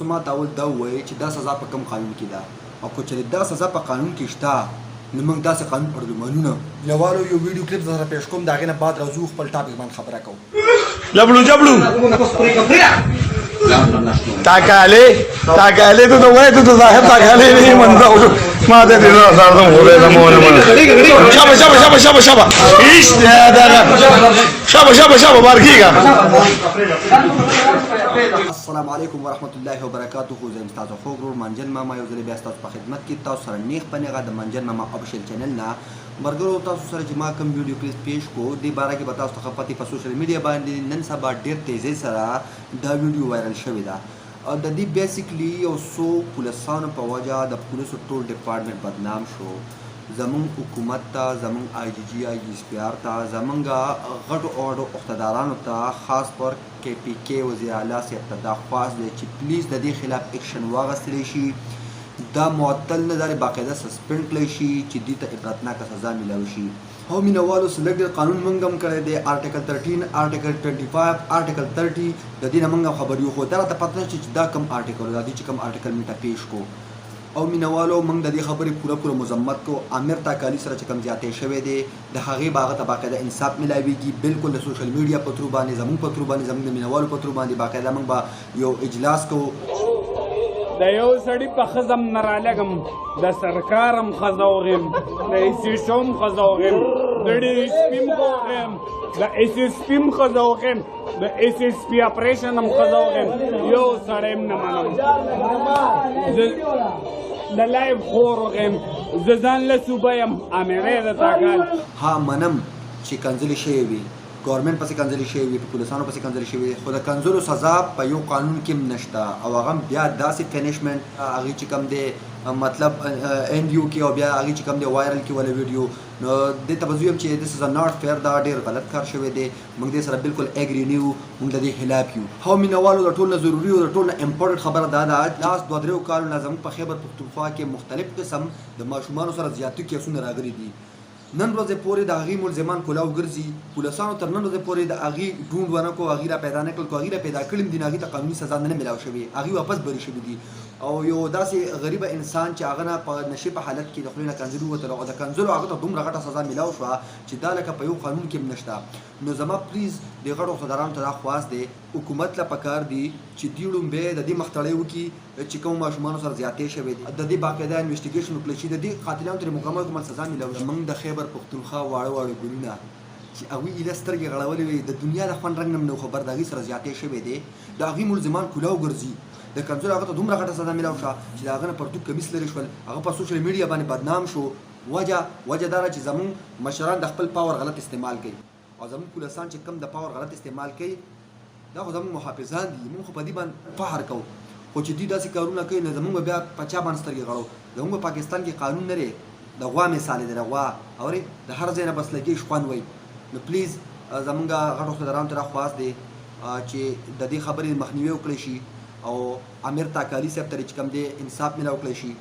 تاسو ماته اول دا ووایئ چې دا سزا په کوم قانون کې ده او که چېرې دا سزا په قانون کې شته نو موږ داسې قانون اړو منو نه. مینوالو یو ویډیو کلیپ درسره پیش کوم د هغې نه بعد راځو خپل ټاپک باندې خبره کوو. لبړو جبړو تاکاله تاکاله ته وای ته ظاهر تاکاله نه منځه ما ته دې نه سره مو له مو نه شابه شابه شابه شابه شابه ایش دا شابه شابه شابه بار کیږي. السلام علیکم ورحمت الله وبرکاته. زه یم ستاسو خوږ ورور منجن ماما، یو ځل بیا ستاسو په خدمت کې تاسو سره نیغ په نیغه د منجن ماما افیشل چینل نه. مرګرو، تاسو سره چې ما کوم ویډیو کلیپ پیش کو، دې باره کې به تاسو ته ښه پتې، په سوشل میډیا باندې نن سبا ډیر تیزۍ سره دا ویډیو وایرل شوې ده. د دې بیسیکلی یو څو پولیسانو په وجه د پولیسو ټول ډپارټمنټ بدنام شو. زمونږ حکومت ته، زمونږ آی جی جی، آی جی ایس پی آر ته، زمونږ غټو غټو عهدهدارانو ته، خاص پر کې پی کې وزیر اعلی صاحب ته دا خواست دی چې پلیز د دې خلاف اکشن واغستل شي. دا معطل نه، دا باقاعده سسپند کړی شي چې دوی ته عبرتناکه سزا ملاو شي. هو مینوالو، څه لږ ډېر قانون مونږ هم کړی دی، آرټیکل 13، آرټیکل 25، آرټیکل 30، د دې نه مونږ هم خبر یو، خو دا راته پته نشته چې دا کوم آرټیکل دا دی چې کوم آرټیکل مونږ ته پیش کو. او مینوالو، مونږ د دې خبرې پوره پوره مذمت کو. امیر تاکالي سره چې کوم زیاتی شوی دی، د هغې به هغه ته باقاعده انصاف ملاویږي، بالکل د سوشل میډیا په ترو باندې، زمونږ په ترو باندې، زمونږ د مینوالو په ترو باندې. باقاعده مونږ به یو اجلاس کوو. د یو سړي په ښځه هم نه رالږم، د سرکار هم ښځه وغیم، د ایس ایچ هم ښځه وغیم، د ډي ایس پي هم وغیم، د ایس ایس پي هم ښځه وغیم، د ایس ایس پي اپریشن هم ښځه وغیم، یو سړی هم نه منم. زه د لایف خور وغیم، زه ځان له صوبه یم، امیرې د تاکال. ها، منم چې کنځلې شوې وي، ګورنمنټ پسې کنځلې شوې وي، په پولیسانو پسې کنځلې شوې وي، خو د کنځلو سزا په یو قانون کې هم نشته او هغه هم بیا داسې پنشمنټ هغې چې کوم دی، مطلب اند یو کې او بیا هغې چې کوم دی وایرل کې ولا ویډیو. نو دې ته به زه ویم چې دس از ا ناټ فیر. دا ډیر غلط کار شوی دی. موږ دې سره بالکل اګری نه یو، موږ د دې خلاف یو. هو مینوالو، د ټول نه ضروري او د ټول نه امپورټنټ خبره دا ده، لاس دوه دریو کالو نه زموږ په خیبر پښتونخوا کې مختلف قسم د ماشومانو سره زیاتي کیسونه راغلي دي. نن ورځې پورې د هغې ملزمان کولاو ګرځي. پولیسانو تر نن ورځې پورې د هغې ډونډ ونه کو، هغې را پیدا نه کړل. کو هغې را پیدا کړي دي، هغې ته قانوني سزا نه ملاو شوې، هغې واپس بری شوي دي. او یو داسې غریب انسان چې هغه نه په نشې په حالت کې د خولې نه کنځلې ووتل او د کنځلو هغه ته دومره غټه سزا ملاو شوه چې دا لکه په یو قانون کې هم نشته. نو زما پلیز د غټو عهدهدارانو ته دا خواست دی، حکومت له پکار دي چې دوی ړومبی د دې مختړی وکړي چې کوم ماشومانو سره زیاتې شوې دي، د دې باقاعده انویسټیګیشن وکړي چې د دې قاتلانو ترې مکمل مکمل سزا ملاو شي. زمونږ د خیبر پښتونخوا واړه واړه ګلونه چې هغوی ایله سترګې غړولې وې، د دنیا د خوند رنګ نه هم نه وو خبر، د هغوی سره زیاتې شوې دی، د هغوی ملزمان کولاو ګرځي. د کنځلو هغه ته دومره غټه سزا ملاو شوه چې د هغه نه پرتوګ کمیس لرې شول، هغه په سوشل میډیا باندې بدنام شو. وجه دا ده چې زمونږ مشران د خپل پاور غلط استعمال کوي او زمونږ پولیسان چې کوم د پاور غلط استعمال کوي، دا خو زمونږ محافظان دي، مونږ خو په دې باندې فخر کوو، خو چې دوی داسې کارونه کوي، نو زمونږ به بیا په چا باندې سترګې غړو؟ زمونږ په پاکستان کې قانون نه دی، د غوا مثال دی، د غوا اورې، د هر ځای نه بس لګي شخوند وایي. نو پلیز زمونږ غټو عهدهدارانو ته دا خواست دی چې د دې خبرې مخنیوی وکړی شي او امیر تاکالي صاحب ته چې کوم دی انصاف ملاو کړی شي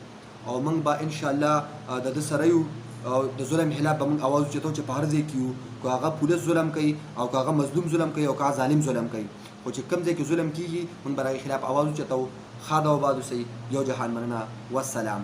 او موږ به ان شاء الله د ده سره یو او د ظلم خلاف به موږ اواز اوچتو چې په هر ځای کې یو، که هغه پولیس ظلم کوي او که هغه مظلوم ظلم کوي او که هغه ظالم ظلم کوي، خو چې کوم ځای کې ظلم کیږي، موږ به د هغې خلاف اواز اوچتو. ښاد او آباد اوسئ. یو جهان مننه. والسلام.